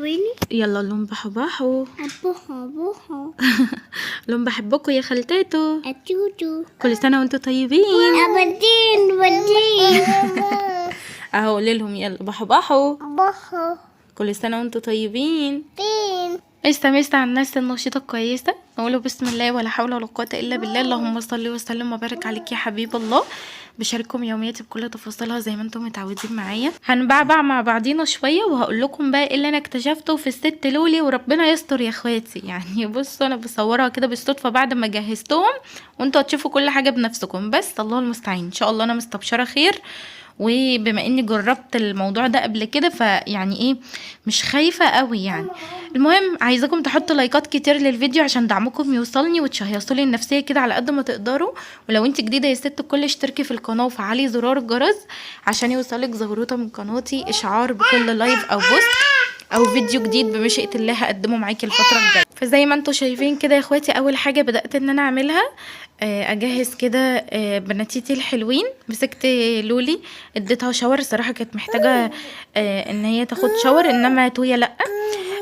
ويني. يلا قول لهم بحو بحو. أبوها أبوها. لهم بحبكم يا خالتاتو. أتوتو. كل سنة وانتم طيبين. أبدين بدين. اهو قولي لهم يلا بحو بحو. بحو. كل سنة وانتم طيبين. فين؟ مسا مسا على الناس النشيطة الكويسة. نقوله بسم الله ولا حول ولا قوة إلا بالله. اللهم صل وسلم وبارك عليك يا حبيب الله. بشارككم يومياتي بكل تفاصيلها زي ما انتم متعودين معايا. هنبعبع مع بعضينا شوية وهقول لكم بقى ايه اللي انا اكتشفته في الست لولي، وربنا يستر يا اخواتي. بصوا انا بصورها كده بالصدفة بعد ما جهزتهم، وانتوا هتشوفوا كل حاجة بنفسكم، بس الله المستعين. ان شاء الله انا مستبشرة خير، وبما اني جربت الموضوع ده قبل كده فيعني ايه مش خايفة قوي يعني. المهم عايزاكم تحطوا لايكات كتير للفيديو عشان دعمكم يوصلني وتشهيصوا لي النفسية كده على قد ما تقدروا. ولو انت جديدة يا ست الكل اشتركي في القناة وفعلي زرار الجرس عشان يوصلك زغروطة من قناتي اشعار بكل live او post او فيديو جديد بمشيئة الله هقدمه معاكي الفترة الجاية. فزي ما انتم شايفين كده يا اخواتي، اول حاجة بدأت ان انا اعملها اجهز كده بناتيتي الحلوين. مسكت لولي اديتها shower، الصراحة كانت محتاجة ان هي تاخد shower، انما تويا لا.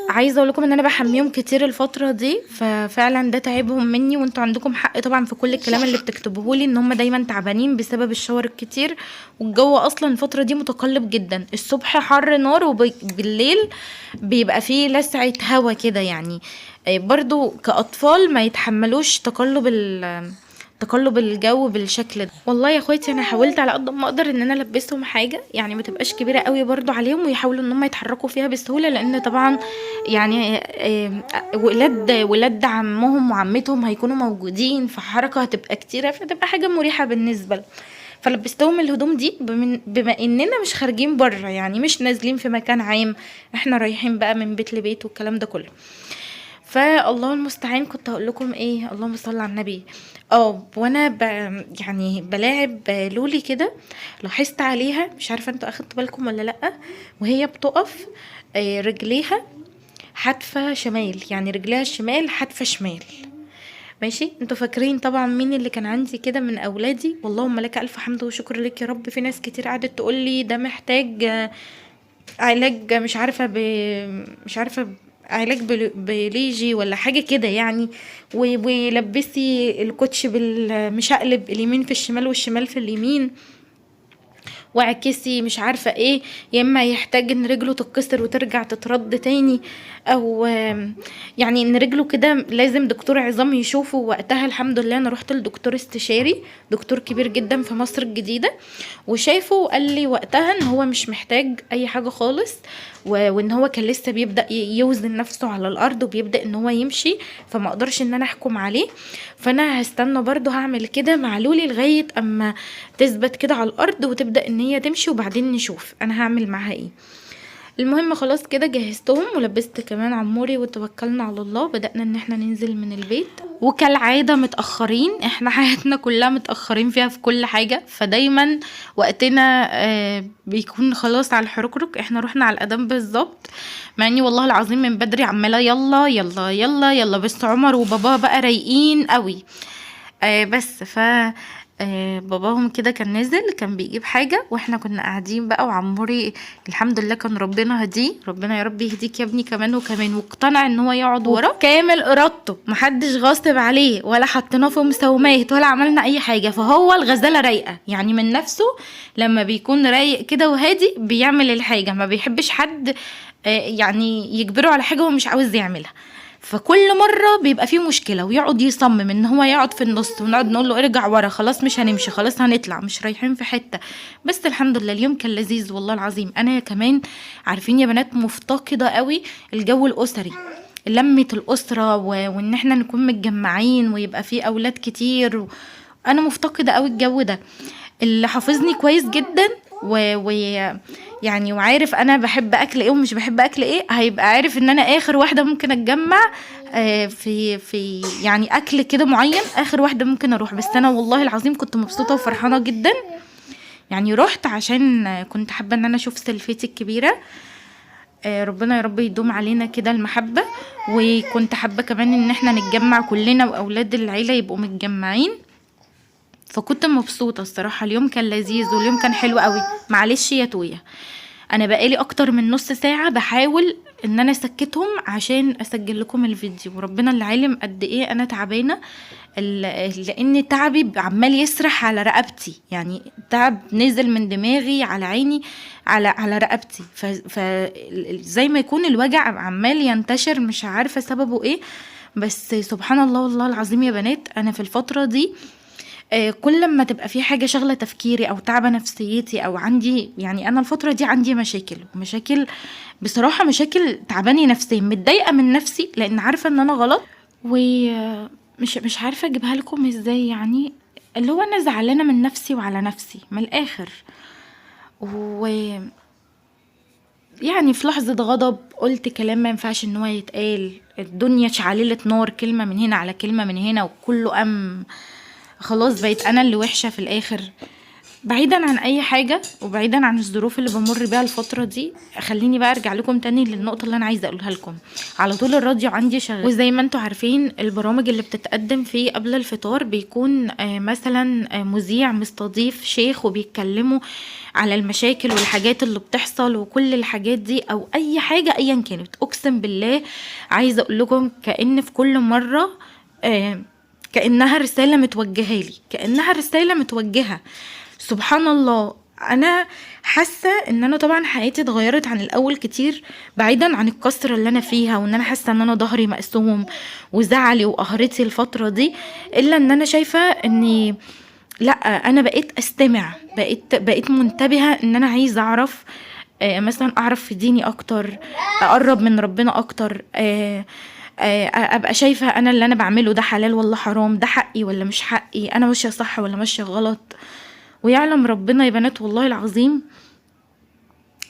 عايزة اقول لكم ان انا بحميهم كتير الفترة دي، ففعلا ده تعبهم مني، وانتوا عندكم حق طبعا في كل الكلام اللي بتكتبوه لي ان هم دايما تعبانين بسبب ال shower الكتير، والجو اصلا الفترة دي متقلب جدا، الصبح حر نار وبالليل بيبقى فيه لسعة هوا كده يعني. برضو كأطفال ما يتحملوش تقلب الجو بالشكل ده. والله يا اخواتي انا حاولت على قد ما اقدر ان انا البسهم حاجة ما تبقاش كبيرة قوي برضو عليهم، ويحاولوا ان هم يتحركوا فيها بسهولة، لان طبعا ولاد عمهم وعمتهم هيكونوا موجودين، فحركه هتبقى كتيرة، فتبقى حاجة مريحه بالنسبة لهم. فلبستهم الهدوم دي بما اننا مش خارجين بره، يعني مش نازلين في مكان عام، احنا رايحين بقى من بيت لبيت والكلام ده كله. فالله المستعان. كنت هقول لكم ايه، اللهم صل على النبي. وانا بلاعب لولي كده، لاحظت عليها، مش عارفه انتوا اخدتوا بالكم ولا لا، وهي بتقف، رجليها حادفه شمال، يعني رجليها الشمال حادفه شمال. ماشي، انتوا فاكرين طبعا مين اللي كان عندي كده من اولادي؟ واللهم لك الف حمد وشكر لك يا رب. في ناس كتير قعدت تقول لي ده محتاج، علاج، مش عارفه مش عارفه علاج بليجي ولا حاجة كده يعني، ولبسي الكوتش بالمشقلب، اليمين في الشمال والشمال في اليمين، واعكسي مش عارفه ايه، يا اما يحتاج ان رجله تتكسر وترجع تترد تاني، او ان رجله كده لازم دكتور عظام يشوفه. وقتها الحمد لله انا رحت لدكتور استشاري، دكتور كبير جدا في مصر الجديدة، وشافه وقال لي وقتها ان هو مش محتاج اي حاجة خالص، وان هو كان لسه بيبدا يوزن نفسه على الارض وبيبدا ان هو يمشي، فما اقدرش ان انا احكم عليه. فانا هستنى برضو، هعمل كده مع لولي لغاية اما تثبت كده على الارض وتبدا ان هي تمشي، وبعدين نشوف انا هعمل معاها ايه. المهم خلاص كده جهزتهم ولبست كمان عموري وتوكلنا على الله. بدأنا ان احنا ننزل من البيت، وكالعادة متأخرين، احنا حياتنا كلها متأخرين فيها في كل حاجة، فدايما وقتنا بيكون خلاص على الحركرك. احنا رحنا على القدم بالظبط، مع اني والله العظيم من بدري عمالة يلا يلا يلا يلا، بس عمر وبابا بقى رايقين قوي. بس باباهم كده كان نازل، كان بيجيب حاجة، واحنا كنا قاعدين بقى، وعموري الحمد لله كان ربنا هديه، ربنا يا رب يهديك يا ابني كمان وكمان، واقتنع ان هو يقعد ورا كامل ارادته، محدش غاصب عليه ولا حطيناه في مساومات ولا عملنا اي حاجة. فهو الغزالة رايقة من نفسه، لما بيكون رايق كده وهادي بيعمل الحاجة، ما بيحبش حد يجبره على حاجة هو مش عاوز يعملها. فكل مرة بيبقى فيه مشكلة ويقعد يصمم ان هو يقعد في النص، ونقعد نقول له ارجع ورا، خلاص مش هنمشي، خلاص هنطلع، مش رايحين في حتة. بس الحمد لله اليوم كان لذيذ والله العظيم. انا كمان عارفين يا بنات مفتقدة قوي الجو الاسري، لمة الاسرة، وان احنا نكون متجمعين ويبقى فيه اولاد كتير انا مفتقدة قوي الجو ده. اللي حافظني كويس جدا وعارف انا بحب اكل ايه ومش بحب اكل ايه، هيبقى عارف ان انا اخر واحدة ممكن اتجمع، في اكل كده معين، اخر واحدة ممكن اروح. بس انا والله العظيم كنت مبسوطة وفرحانه جدا، رحت عشان كنت حابة ان انا اشوف سلفتي الكبيرة، ربنا يا رب يدوم علينا كده المحبة، وكنت حابة كمان ان احنا نتجمع كلنا واولاد العيلة يبقوا متجمعين، فكنت مبسوطة الصراحة. اليوم كان لذيذ واليوم كان حلو قوي. معلش يا تويا، انا بقالي اكتر من نص ساعة بحاول ان انا اسكتهم عشان اسجل لكم الفيديو. وربنا اللي عالم قد ايه انا تعبانة، لان تعبي عمال يسرح على رقبتي، يعني تعب نزل من دماغي على عيني على رقبتي، زي ما يكون الوجع عمال ينتشر، مش عارفه سببه ايه. بس سبحان الله والله العظيم يا بنات، انا في الفترة دي كل ما تبقى في حاجة شغله تفكيري او تعبه نفسيتي او عندي، يعني انا الفترة دي عندي مشاكل، ومشاكل بصراحة مشاكل تعباني نفسيا، متضايقة من نفسي لان عارفه ان انا غلط، ومش مش عارفه اجيبها لكم ازاي، يعني اللي هو انا زعلانة من نفسي وعلى نفسي من الاخر. و يعني في لحظة غضب قلت كلام ما ينفعش ان هو يتقال، الدنيا شعللت نار، كلمة من هنا على كلمة من هنا، وكله قام خلاص بقيت انا اللي وحشة في الاخر. بعيدا عن اي حاجة وبعيدا عن الظروف اللي بمر بيها الفترة دي، خليني بقى ارجع لكم تاني للنقطة اللي انا عايزه اقولها لكم. على طول الراديو عندي شغال، وزي ما انتوا عارفين البرامج اللي بتتقدم فيه قبل الفطار بيكون مثلا مذيع مستضيف شيخ وبيتكلموا على المشاكل والحاجات اللي بتحصل وكل الحاجات دي او اي حاجة ايا كانت. اقسم بالله عايزه اقول لكم كأن في كل مرة كأنها رسالة متوجهة لي، كأنها رسالة متوجهة. سبحان الله انا حاسه ان انا طبعا حياتي اتغيرت عن الاول كتير، بعيدا عن الكسرة اللي انا فيها وان انا حاسه ان انا ظهري مقسوم وزعلي وقهرتي الفترة دي، الا ان انا شايفه اني لا، انا بقيت استمع، بقيت منتبهه ان انا عايزه اعرف، مثلا اعرف في ديني اكتر، اقرب من ربنا اكتر، ابقى شايفه انا اللي انا بعمله ده حلال ولا حرام، ده حقي ولا مش حقي، انا ماشية صح ولا ماشية غلط. ويعلم ربنا يا بنات والله العظيم،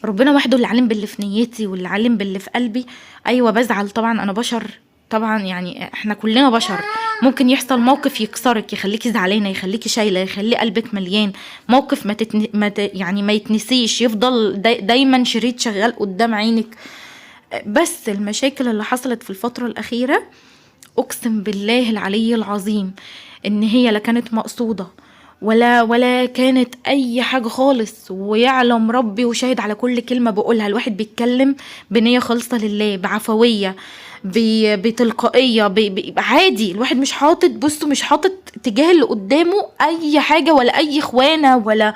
ربنا وحده اللي عالم باللي في نيتي واللي عالم باللي في قلبي. ايوه بزعل طبعا، انا بشر طبعا، يعني احنا كلنا بشر، ممكن يحصل موقف يكسرك، يخليكي زعلانة، يخليكي شايله، يخلي قلبك مليان، موقف ما, تتن... ما ت... يعني ما يتنسيش، يفضل دايما شريط شغال قدام عينك. بس المشاكل اللي حصلت في الفترة الاخيرة اقسم بالله العلي العظيم ان هي لا كانت مقصوده ولا كانت اي حاجة خالص، ويعلم ربي وشاهد على كل كلمة بقولها. الواحد بيتكلم بنيه خالصة لله، بعفويه، بتلقائيه، عادي، الواحد مش حاطط، بصوا مش حاطط تجاه اللي قدامه اي حاجة ولا اي خوانه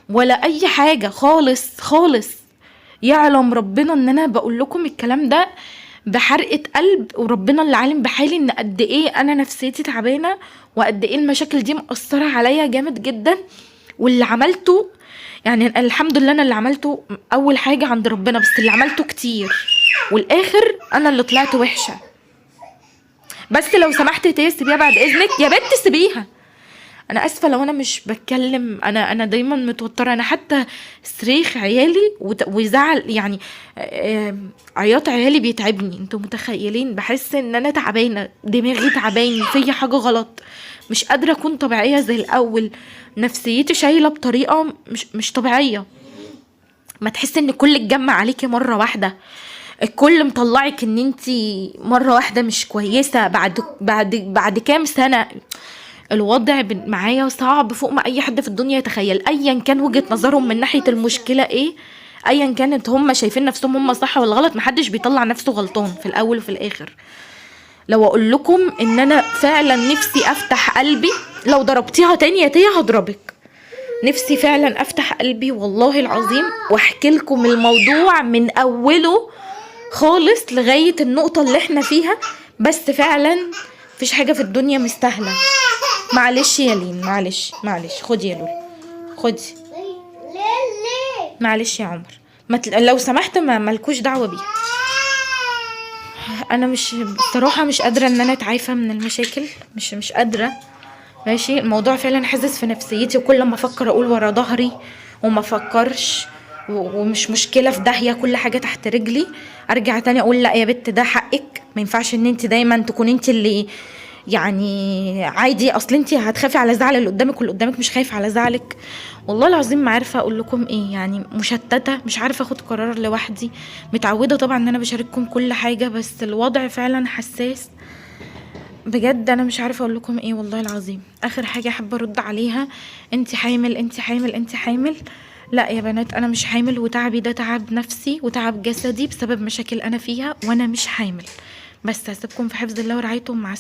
ولا اي حاجة خالص خالص. يعلم ربنا ان انا بقول لكم الكلام ده بحرقه قلب، وربنا اللي عالم بحالي ان قد ايه انا نفسيتي تعبانة وقد ايه المشاكل دي مأثره عليا جامد جدا. واللي عملته يعني الحمد لله انا اللي عملته اول حاجة عند ربنا، بس اللي عملته كتير والاخر انا اللي طلعت وحشة. بس لو سمحت تي سيبيها بعد اذنك يا بنت، سيبيها. انا اسفه لو انا مش بتكلم، انا دايما متوترة، انا حتى صريخ عيالي وزعل، يعني عياط عيالي بيتعبني، انتوا متخيلين؟ بحس ان انا تعبانة، دماغي تعباني، في حاجة غلط، مش قادرة اكون طبيعية زي الاول، نفسيتي شايله بطريقة مش طبيعية. ما تحس ان كل اتجمع عليكي مرة واحدة، الكل مطلعك ان انتي مرة واحدة مش كويسة بعد بعد بعد كام سنة. الوضع معايا صعب فوق ما اي حد في الدنيا يتخيل، ايا كان وجهة نظرهم من ناحية المشكلة ايه، ايا كانت هم شايفين نفسهم هم صح ولا غلط، محدش بيطلع نفسه غلطان في الاول وفي الاخر. لو اقول لكم ان انا فعلا نفسي افتح قلبي، لو ضربتيها تاني يا تيا هضربك، نفسي فعلا افتح قلبي والله العظيم واحكي لكم الموضوع من اوله خالص لغاية النقطة اللي احنا فيها، بس فعلا مفيش حاجة في الدنيا مستاهلة. معلش يا لين، معلش معلش، خدي يا لولو، خدي، معلش يا عمر، ما لو سمحت ما مالكوش دعوة بيها. انا مش بصراحة مش قادرة ان انا اتعافى من المشاكل، مش قادرة. ماشي، الموضوع فعلا حاسس في نفسيتي، وكل ما افكر اقول ورا ظهري وما افكرش، ومش مشكلة، في داهية كل حاجة تحت رجلي. ارجع تاني اقول لا يا بت ده حقك، ما ينفعش ان انت دايما تكون انت اللي يعني عادي، اصل انت هتخافي على زعل اللي قدامك واللي قدامك مش خايف على زعلك. والله العظيم ما عارفه اقول لكم ايه، يعني مشتتة، مش عارفه اخد قرار لوحدي. متعوده طبعا ان انا بشارككم كل حاجة، بس الوضع فعلا حساس بجد، انا مش عارفه اقول لكم ايه والله العظيم. اخر حاجة حابة ارد عليها، انت حامل انت حامل انت حامل. لا يا بنات انا مش حامل، وتعبي ده تعب نفسي وتعب جسدي بسبب مشاكل انا فيها، وانا مش حامل. بس هسيبكم في حفظ الله ورعايته، مع السلامة.